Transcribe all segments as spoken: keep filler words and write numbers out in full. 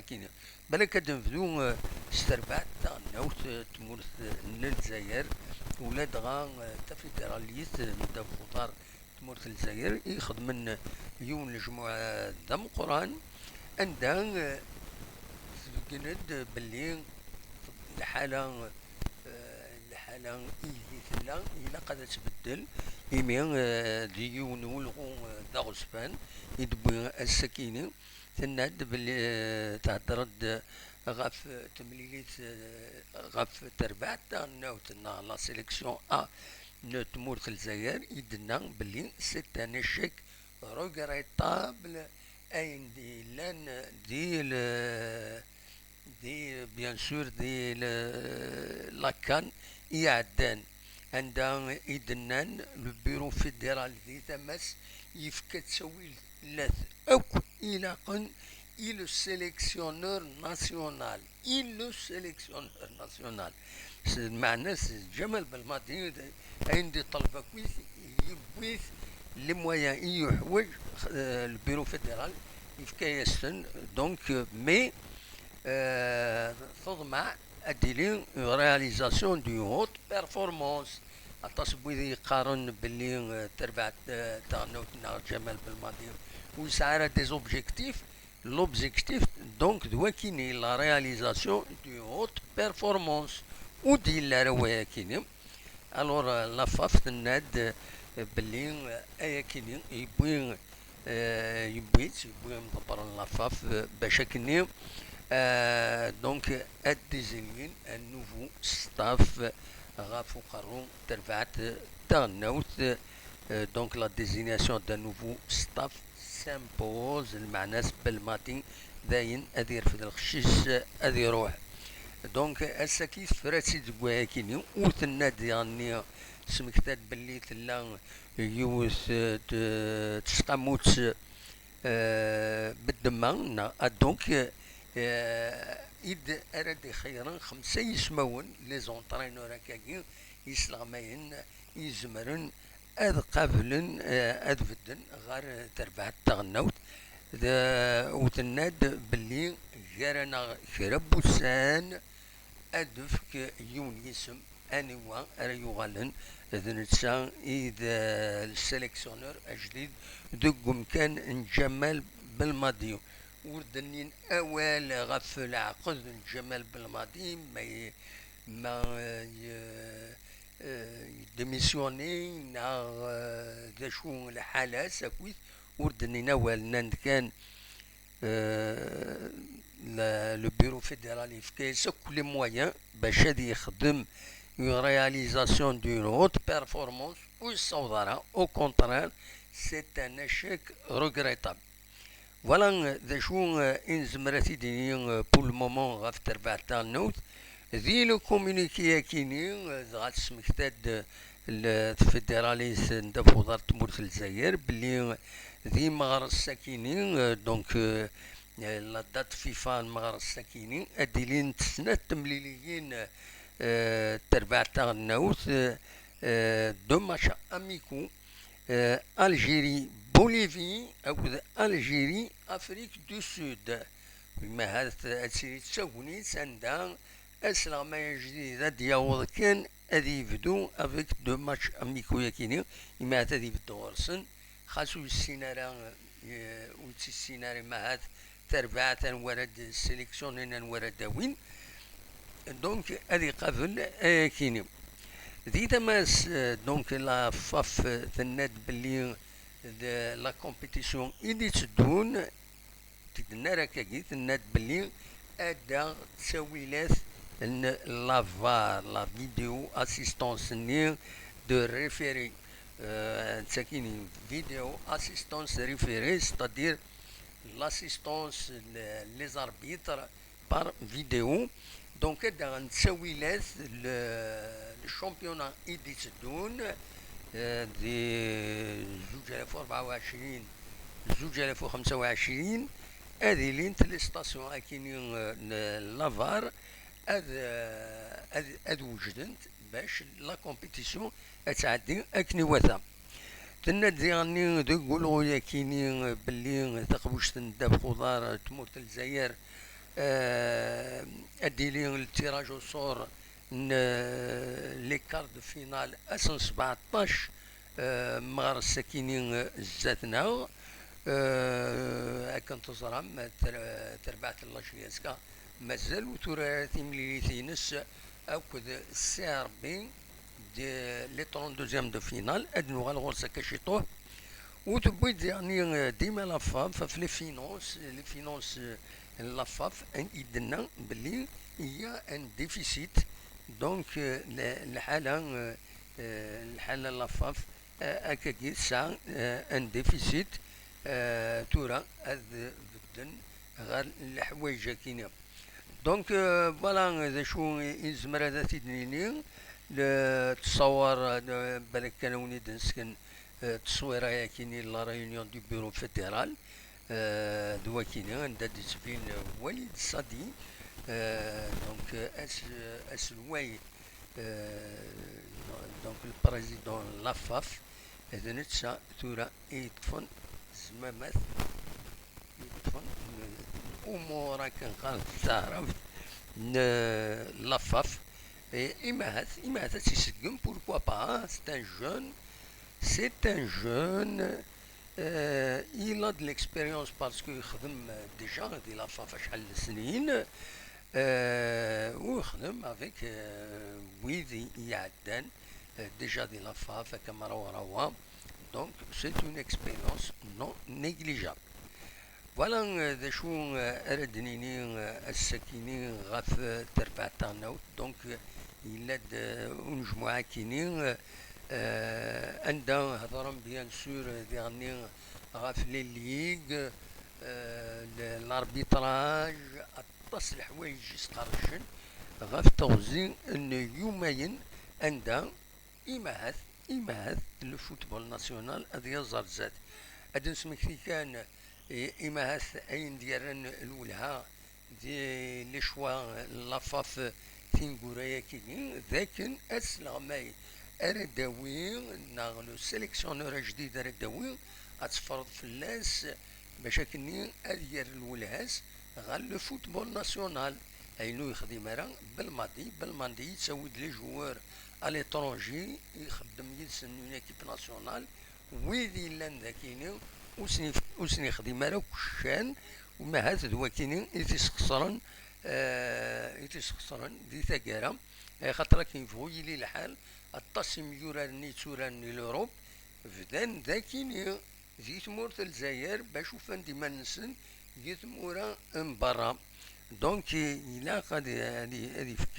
Akini. Balak ad nebdu, eh, s terbaɛt taɣelnawt, eh, tmurt, eh, n Lezzayer, ula dɣa, eh, tafideralit, eh, n ddabex uḍar tmurt n Lezzayer i ixedmen yiwen n lejmuɛ d ameqqran, anda, eh, tbeggen-d belli lḥala, eh, lḥala ideg tella ilaq ad tbeddel, imi, eh, d yiwen n ulɣu, eh, d aɣezfan i d-wwi ass-akini. Tenna-d belli, eh, thedder-d ɣef temlilit, eh, ɣef terbaɛt taɣelnawt neɣ la sélection A n tmurt n Lezzayer, i d-tenna belli c'est un échec regrettable, ayen d-yellan di le, di, bien sûr, di le, la CAN iɛeddan, anda i d-nnan le bureau fédéral di tama-s yefka ttawilat akk ilaqen i le sélectionneur national, i le sélectionneur national. S lmeɛna-s Ǧamal Belmadi, ayen d-iṭleb akkit, yewwi-t, les moyens i yuḥwaǧ, eh, le bureau fédéral yefka-yas-ten. Donc, euh, mais, euh, teḍmeɛ ad d-tili une réalisation d'une haute performance. Aṭas n wid yeqqaren belli, eh, terbaɛt, eh, taɣelnawt neɣ Ǧamal Belmadi ur yesɛi ara des objectifs. L'objectif, donc, d wakini, la réalisation d'une haute performance. Ur d-yelli ara wayakini. Alors, eh, la FAF tenna-d, eh, belli, eh, ayakini yewwi, eh, yewwi-tt, yewwi imḍebbren n la FAF, eh, bac akkenni, eh, donc, ad d-izilin un nouveau staff ɣef uqerru n terbaɛt taɣelnawt. Eh, donc, la désignation d'un nouveau staff s'impose, lmeɛna-s Belmadi dayen ad yerfed lexcic, ad iruḥ. Donc, ass-agi tefra-tt-id deg wayakini, ur tenna-d diɣenni, smekta-d belli tella yiwet, eh, t-, tesqamut, eh, beddemma, neɣ, ah, donc, eh, i d ara d-ixeyyren xemsa yismawen, les entraîneurs akkagi yesleɣmayen, izemren ad qablen, eh, ad bedden ɣer terbaɛt taɣelnawt. D-, u tenna-d belli gar-aneɣ kra n wussan ad d-tefk yiwen yisem, aniwa ara yuɣalen d netta i d, eh, le sélectionneur ajdid deg umkan n Ǧamal Belmadi. Ur d-nnin awal ɣef leɛqed n Ǧamal Belmadi, ma, ma, eh, y-, eh, yedémissionner neɣ, eh, d acu lḥala-s akkit, ur d-nnin awal, nnan-d kan, eh, la, le bureau fédéral yefka-yas akk les moyens bac ad yexdem une réalisation d'une haute performance, ur yessaweḍ ara. Au contraire, c'est un échec regrettable. Voilà, eh, d acu, eh, i nezmer ad t-id-nini, eh, pour le moment ɣef terbaɛt taɣelnawt. Di le communiqué-akini, eh, dɣa tesmekta-d, eh, le-, tfederalit n ddabex uḍar n tmurt n Lezzayer belli, eh, di meɣres-akini, eh, donc, eh, eh, la date FIFA n meɣres-akini, ad d-ilint snat temliliyin, eh, terbaɛt taɣelnawt, eh, eh, deux matchs amicaux, eh, Algérie, Bolivie, akked Algérie, Afrique du Sud. Ma ahat ad tili d tagnit anda asleɣmay ajdid ad d-yaweḍ kan ad yebdu avec deux matchs amicaux-yakini, imi ahat ad ibedd ɣur-sen, xas ur yessin ara, eh, ur tt-yessin ara, ma ahat terbaɛt anwa ara d-sélectionnin, anwa ara d-awin. Donc, ad iqabel ayakini. Di tama-s, eh, donc, la FAF tenna-d belli d la compétition i d-itteddun, ur d-tenna ara akkagi, tenna-d belli ad d-taɣ ttawilat n la var, la vidéo assistance-nni de référé. Euh, d takini, vidéo assistance référé, c'est-à-dire l'assistance, le-, les arbitres par vidéo. Donc, ad d-aɣen ttawilat le, le championnat i d-itteddun, euh, di zuǧ alaf u rebɛa u ɛecrin, zuǧ alaf u xemsa u ɛecrin, ad ilint les stations akini, euh, n la var, ad, euh, ad, ad wejdent bac la compétition ad tɛeddi akken iwata. Tenna-d diɣenni deg ulɣu-yakini belli taqbuct n ddabex uḍar n tmurt n Lezzayer Euh, ad d-yili le tirage au sort n, euh, les quarts de finale ass n sbeɛṭac, euh, mɣer sakini, euh, zdat-neɣ. Euh, akken teẓram, ter-, terbaɛt n la J S K mazal ur tura ara timlilit-ines akked C R B de, les trente-deuxièmes de finale. Ad nuɣal ɣur-s akka ciṭuḥ. Ur tewwi-d yeɛni, euh, dima la FAF ɣef les finances, les finances, euh, n la FAF, ayen i d-tenna belli il y a un déficit. Donc, euh, le-, lḥala, euh, euh, lḥala n la FAF, euh, akkagi tesɛa, euh, un déficit, euh, tura ad bedden ɣer leḥwayeǧ-agi-nni. Donc, euh, voilà, d acu i nezmer ad t-id-nini. Le-, ttṣawar, euh, balak kan ad wen-id-nesken, euh, ttṣwira-yagi-nni, la réunion du bureau fédéral, euh, d wakini anda d-yettbin, euh, Walid Sadi, euh, donc, euh, as-, aselway, euh, donc le président n la FAF, d netta tura i yeṭṭfen zmamat, i yeṭṭfen umur akken qqaren s taɛrabt n la FAF. Et imahat, imahat ad tt-iseggem, pourquoi pas, c'est un jeune, c'est un jeune, euh, il a de l'expérience parce que yexdem déjà di la FAF acḥal n snin, euh, u yexdem avec, euh, wid i iɛeddan, euh, déjà di la FAF, akka mraw rawa. Donc, c'est une expérience non négligeable. Voilà, euh, d acu, euh, ara d-nini, euh, ass-akini ɣef, euh, terbaɛt taɣelnawt. Donc, euh, yella-d, euh, unejmuɛ akini, euh, euh, anda hedren bien sûr, euh, diɣenni ɣef les ligues, euh, le-, l'arbitrage, aṭas n leḥwayeǧ yesqerdcen ɣef teɣzi n yumayen anda imahat, imahat le football national ad yaẓ ar zdat. Ad d-nesmekti kan, i-, imahat ayen d-yerran lwelha di les choix n la FAF tineggura-yagi, d akken asleɣmay ara d-awi, neɣ le sélectionneur ajdid ara d-awi, ad tefreḍ fell-as bac akkenni ad yerr lwelha-s ɣer le football national. Ayen ur yexdim ara Belmadi. Belmadi yettawi-d les joueurs à l'étranger, ixeddem yid-sen une équipe nationale. Wid yellan d akini ur sen-, ur sen-yexdim ara akk ccan, u ahat d wakini i t-isxeṣren, eh, i t-isxeṣren di taggara, axaṭer akken yebɣu yili lḥal, aṭas imyuraren i yetturaren di l'Europe bdan d akini di tmurt n Lezzayer bac ufan-d iman-nsen di tmura n berra. Donc, ilaq ad, ad, ad yefk,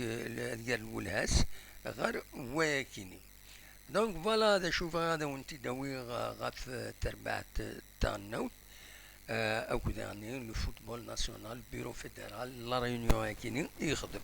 ad yerr lwelha-s ɣer wayakini. Donc, voilà d acu bɣiɣ ad awen-t-id-awiɣ, euh, ɣef, euh, terbaɛt, euh, taɣelnawt, euh, akked daɣen le football national, bureau fédéral, la réunion akini i yexdem.